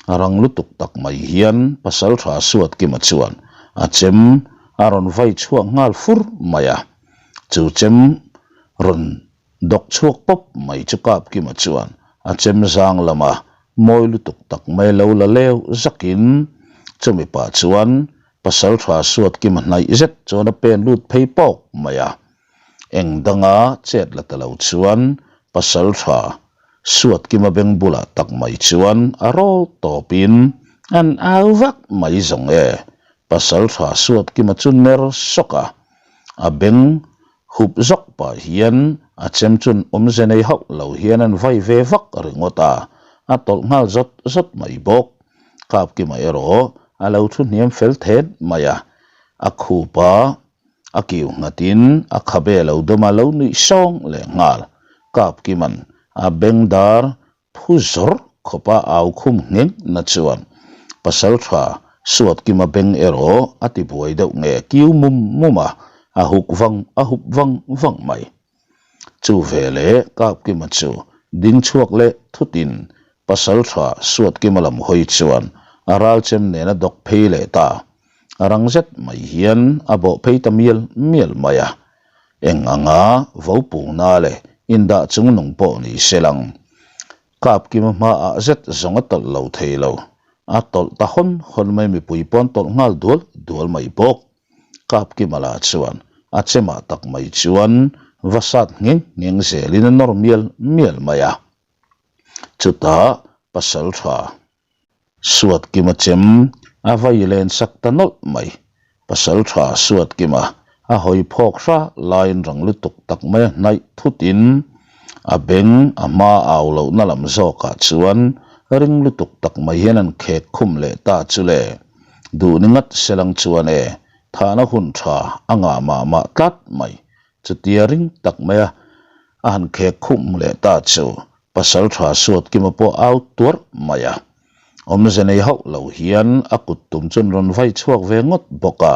A rang lutuk tak mai hian Pasaltha Suatkima chuan a chem a rawn vai chhuak nghal fur mai a, chu chem rawn dawk chhuak pawp mai chu Kapkima chuan a chem zang lama mawi lutuk tak mai lo la leu zakin chumi pah chuan Pasaltha Suatkima hnaih zet chuan a pen lut phei pawk mai a, eng danga chet la ta lo chuan Pasaltha Suatkima beng bulah tak mai chuan a rawl tawpin an au vak mai zawng e. Pasaltha Suatkima chu ner sawk a, a beng hup zawk pah hian a chem chun awmze nei hauh lo hian an vai ve vak ringawt a, a tawlh nghal zawt zawt mai bawk. Kapkima erawh a lo thu hniam fel thet mai a, a khup a, a kiu nghatin a khabe lo dawm a lo nuih sawng leh nghal. Kapkima'n a bengdar phu zawr khawpa au khum ngheng na chuan Pasaltha Suatkima beng erawh a ti buai deuh nge kiu mum mum a, a huk vang a hup vang vang mai. Chu veleh Kapkima chu ding chhuak leh thutin Pasaltha Suatkima lam hawi chuan a ralchem nen a dawk phei leh ta. A rang zet mai hian a bawh phei ta mial mial mai a. Eng anga vo pungna leh indah chung nung pawh ni se lang. Kapkima hmaah zet zawng a tawlh lo thei lo. A tawlh ta hawn hawn mai mipui pawn tawlh nghal dual dual mai bawk. Kapkima lah chuan a chemah tak mai chuan va sat ngheng ngheng zelin a nawr mial mial mai a. Chutah Pasaltha Suatkima chem a vai len sak ta nawlh mai. Pasaltha Suatkima a hawi phawk hra laiin rang lutuk tak mai a hnaih thutin a beng a hma au lohna lam zawkah chuan ring lutuk tak mai hian an khek khum leh ta chu le. Duh ni ngat selang chuan e, thahna hun tha a ngah mah mah tlat mai. Chutia ring tak maia a han khek khum leh ta chu Pasaltha Suatkima pawh au tuarh mai a. Awmze nei hauh lo hian a kut tum chuan rawn vai chhuak ve ngawt bawk a,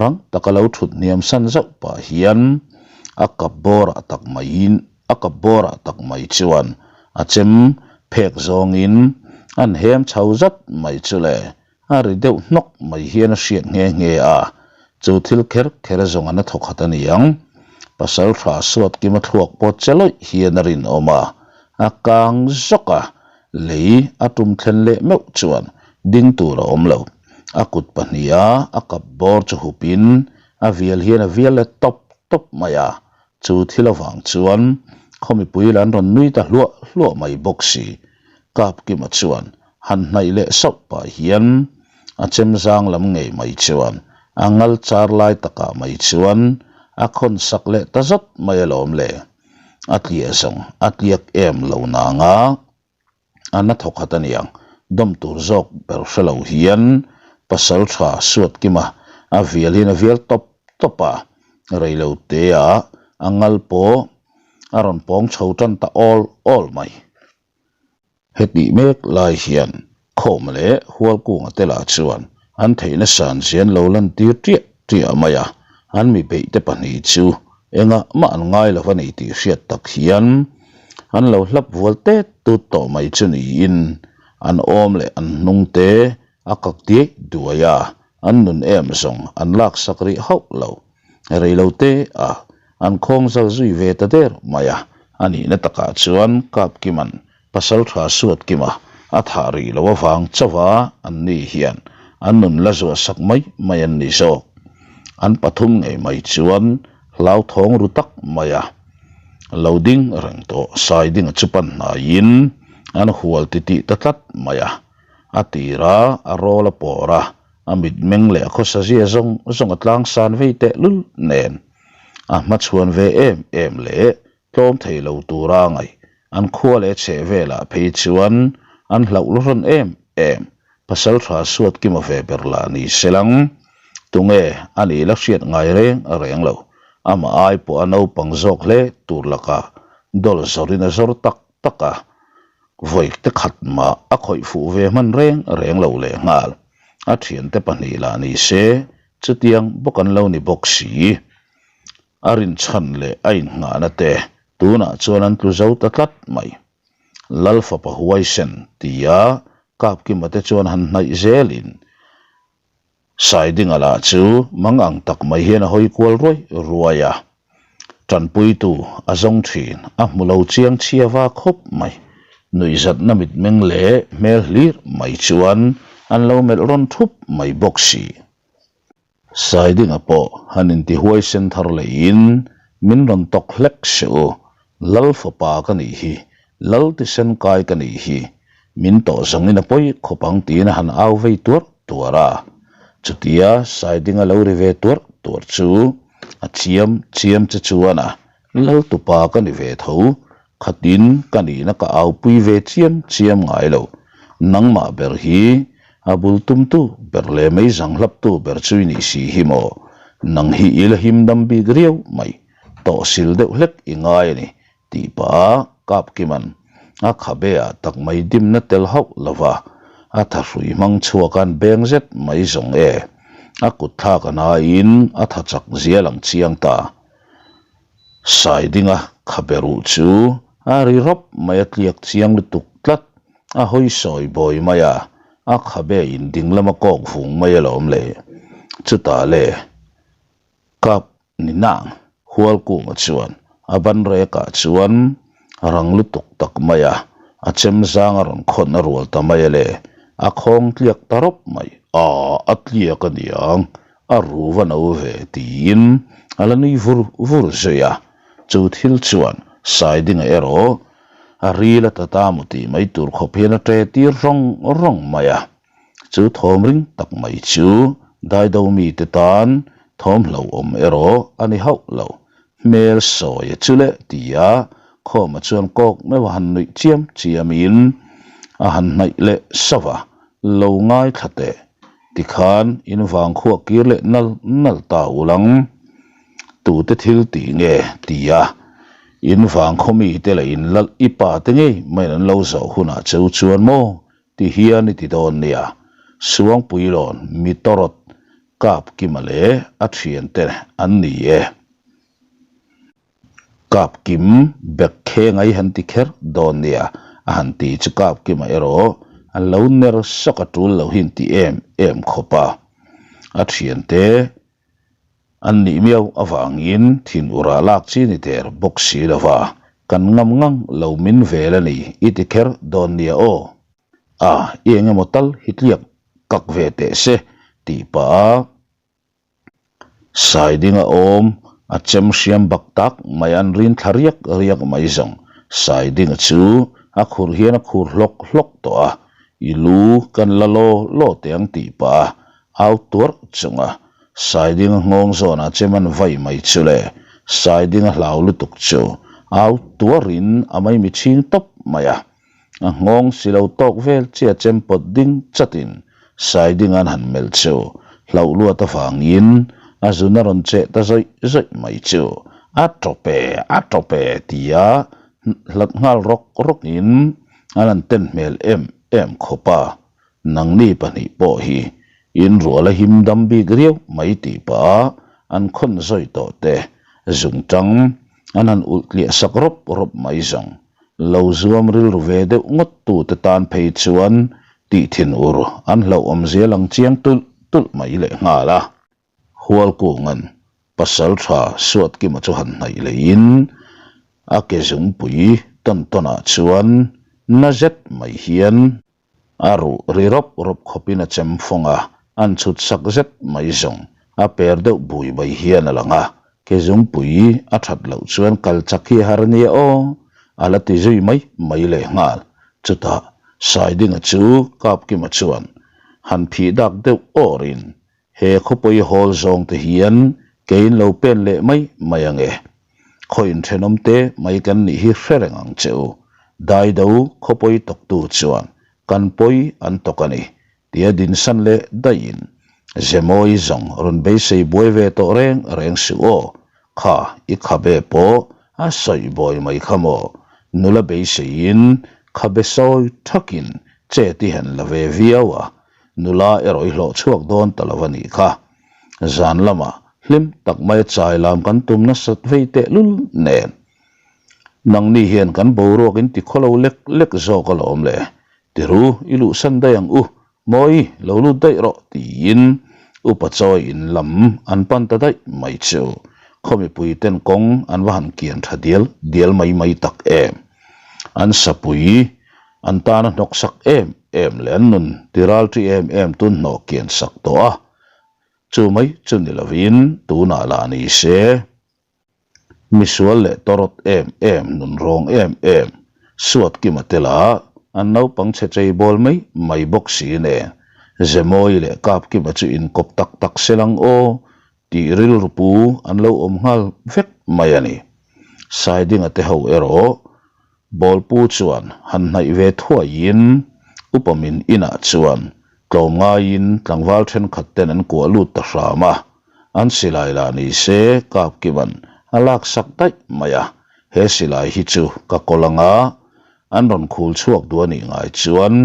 rang taka lo thut hniam san zauh pah hian a kap bawrah tak maiin. a kap bawrah tak mai chuan a chem phek zawngin an hem chho zat mai chu le a ri deuh hnawk mai hian a hriat nghe nghe a, chu thil kher kher zawng an a thaw khat a ni ang. Pasal tha suat kima thluak pawt che lawih hian a rinawm a, a kang zawk a, lei a tum thlen leh meuh chuan ding tur a awm lo. A kut pahniha a kap bawr chu hupin a vial hian a vial let tawp tawp mai a, chu thil avang chuan khaw mipui lah an rawn nui ta hluah hluah mai bawk si. Kapkima chuan han hnaih leh sauh pah hian a chem zang lam ngei mai chuan a ngal char lai takah mai chuan a khawn sak leh ta zawt mai alawm le. A tliah zawng a tliak em lo nanga a na thawkhat a niang. Dawm tur zawk ber hre lo hian pasal tha suat kima a vial hian a vial tawp tawp a, reilo teah a ngal pawh a rawn pawng chho tan ta awl awl mai. Hetih mek lai hian Khawma leh Hualkunga te lah chuan an theihna san zian lo lantir tiah tiah mai a, an mi beihte pahnih chu engah mah an ngai lo a ni tih hriat tak hian an lo hlap vual tet tut tawh mai chu niin an awm leh an hnung te a kak diai duai a, an nun em zawng an laksak rih hauh lo. Rei lo te a an khawng zal zui ve ta der mai a, a nihna takah chuan Kapkima'n pasal tha suat kima a thah rih loh avang chauh a an ni hian an nun la zuah sak mai mai an ni zawk. An pathum ngei mai chuan hlauthawng ru tak mai a lo ding reng tawh Saidinga chu pan hnaiin an hual titih ta tlat mai a, a tir a a rawl a pawr a. A mitmeng leh a khawsa zia zawng zawng a tlang san vei teh lul nen a hmachhuan ve em em leh tlawm thei lo tura ngaih an khua leh chheh velah phei chuan an hlauh la rawn em em. Pasal tha suat kima ve ber lah ni se lang. Tunge a nih la hriat ngai reng reng lo. Amah ai pawh a naupang zawk hle tur lakah dawl zawrin a zawr tak tak a. Vawi te khat mah a khawih fuh ve hman reng reng lo leh nghal. A thiante pahnih lah ni se, chutiang bawk an lo ni bawk si. A rinchhan leh a innghahna te tunah chuan an tlu zo ta tlat mai. Lal fapa huaisen tia Kapkima te chuan han hnaih zelin Saidinga lah chu mang ang tak mai hian a hawi kual ruai ruai a, tanpuitu a zawng thin a hmu lo chiang chhia va khawp mai. Nuihzatna mitmeng leh hmel hlir mai chuan an lo melh rawn thup mai bawk si. Saidinga pawh han intihuaisen thar leiin min rawn tawk hlek se u, Lal fapa ka nih hi, Lal tisen kai ka nih hi, min tawh zawngin a pawi khawp ang tiin a han au vei tuar tuar a. Chutia Saidinga lo ri ve tuar tuar chu a chiam chiam che chuan a Lal tupa ka ni ve tho, Khatin ka nihna ka aupui ve chiam chiam ngai lo. Nangmah ber hi a bul tumtu ber leh mei zanghlaptu ber chu i nih si hi maw? Nang hi i la him dam bik riau mai. Tawhsil deuh hlek i ngai a ni, tih pah a Kapkima'n a khabe ah tak mai dimna tel hauh lo va, a thahrui hmang chhuak an beng zet mai zawng e. A kut thlak a naiin a tha chak zial ang chiang ta. Saidinga khabe ruh chu a ri rawp mai a tliak chiang lutuk tlat, a hawi sawi bawi mai a, a khabe in ding lama kawk vung mai alawm le. Chutah le kap ni nang Hualkunga chuan a ban rekah chuan rang lutuk tak mai a, a chem zang a rawn khawn a rual ta mai a le, a khawng tliak ta rawp mai. Aaa a tliak a niang A ru va no ve tiin a la nui vur vur zui a, chu thil chuan Saidinga erawh a ril a ta ta mu tih mai tur khawp hian a ṭe tir rawng rawng mai a. Chu thawm ring tak mai chu Daido mite tan thawm hlauhawm erawh a ni hauh lo. Hmel sawi a chu leh tia Khawma chuan kawk meuh a han nuih chiam chiamin a han hnaih leh sauh a, lo ngaithla teh. Tikhan in vang khuah kir leh nal nal ta ulang tute thil tih nge tia in vang khaw mite leh in lal i pa te ngei maiin an lo zawh hunah cheu chuan maw ti hian i ti dawn nia Suangpuilawn mi tawrawt Kapkima leh a thiante an ni e. Kapkim bek khengai han ti kher dawn nia a han ti chu Kapkima erawh a lo ner sawk a tul lo hi an ti em em khawp a. A thiante an nih miau avangin thin ura lak chi ni der bawk si lo va, kan ngam ngang lo min vel a ni i ti kher dawn nia aw. A, i eng emaw tal hi tliak kak ve teh se tih pah a. Sai ding a awm, a chem hriam bak tak mai an rin thla riak riak mai zawng. Sai dinga chu a khur hian a khur hlawk hlawk tawh a, i lu kan la law law teh ang tih pah a au tuarh chung a. Sai dinga nghawng zawnah chem an vai mai chu le, sai dinga hlau lutuk chu au tuarhin a maimi chhing tawp mai a. A nghawng si lo tawk vel chia chem pawt ding chatin Saiding an han melh chu hlauh luat avangin a zun a rawn cheh ta zawih zawih mai chu a tawp e, a tawp e tia hlat nghal rawk rawkin an han ten hmel em em khawp a, nangni pahnih pawh hi in rual a him dam bik riau mai tih pah a an khawn zawi tawh te zungtang an han ulh tliah sak rawp rawp mai zawng. Lo zuam rilru ve deuh ngawt tute tan phei chuan tih thin ur an hlauh awm zia lang chiang tulh tulh mai leh nghal a. Hualkunga'n pasal tha Suatkima chu han hnaih leiin a ke zungpui tawn tawnah chuan na zet mai hian A ruh ri rawp rawp khawpin a chem fawng a, an chhut sak zet mai zawng a per deuh bui mai hian a lang a, ke zungpui a that loh chuan kal chak hi a har ania aw, a la ti zui mai mai leh nghal. Chutah Saidinga chu Kapkima chuan han phih dak deuh awrin He khawpui hawl zawng te hian keiin lo pen leh mai mai ang e. Khaw inthenawm te mai kan nih hi hre reng ang che u. Daido khawpawi tawktu chuan kan pawi an tawk a ni tia dinsan leh daihin Zemawi zawng rawn beisei buai ve tawh reng reng suh aw. Kha i khabe pawh a sawi bawi mai kha maw? Nula beiseiin khabe sawi thakin che ti han la ve viau a, Nula erawh i hlawh chhuak dawn ta lo a nih kha. Zan lamah hlim tak maia chai lam kan tum nasat vei tehlul nen. Nangni hian kan boruak in ti khawlo lek lek zawk alawm le. Tiru, i luhsan daih ang u, Mawi, lo lut daih rawh tiin upa chawi in lam an pan ta daih mai chu. Khaw mipui ten kawng an va han kian tha dial dial mai mai tak em. An sapui An tana hnawksak em em leh an nun tiralṭi em em tun hnawh kian sak tawh a, chu mai chu ni lovin tunah lah ni se. Misual leh tawrawt em em, nun rawng em em, suat kima te lah an naupang chhe chei bawl mai mai bawk si nen, Zemawi leh Kapkima chu inkawp tak tak se lang aw tih rilru pu an lo awm nghal vek mai a ni. Saidinga te ho erawh Bawlpu chuan han hnaih ve thuaiin upa min inah chuan tlawm ngaiin tlangval thenkhat ten an kuah lut ta hram a, an silai lah ni se Kapkima'n a laksak daih mai a, he silai hi chu ka kawl anga an rawn khul chhuak duh a nih ngai chuan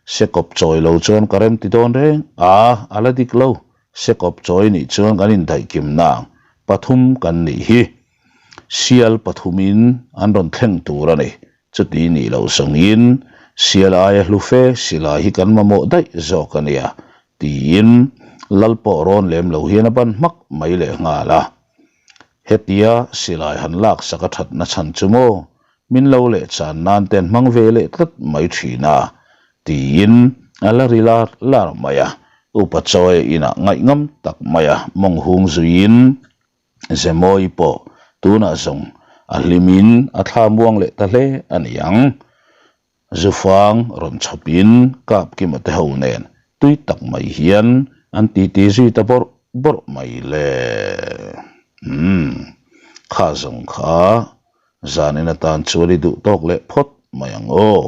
se kawp chawi lo chuan ka rem ti dawn reng a, a la dik lo, se kawp chawi nih chuan kan indaih kim nang pathum kan nih hi. Sial pathumin an rawn thleng tur a ni. Chuti nih loh zawngin sial aia hlu fe silai hi kan mamawh daih zawk a nia, tiin lal pawh rawn lem lo hian a ban hmak mai leh nghal a. Hetia silai han laksak a thatna chhan chu maw min lo leh chan nan te an hmang ve leh tlat mai thin a, tiin a la ri lar lar mai a. Upa Chawi inah ngaihngam tak maia mawng hung zuiin Zemawi pawh tunah zawng a hlimin a thla muang leh ta hle a ni ang. Zufang rawn chhawpin Kapkima te ho nen tui tak mai hian an titi zui ta bawrh bawrh mai le. Umm, kha zawng kha zanin atan chuan i duh tawk leh phawt mai ang aw.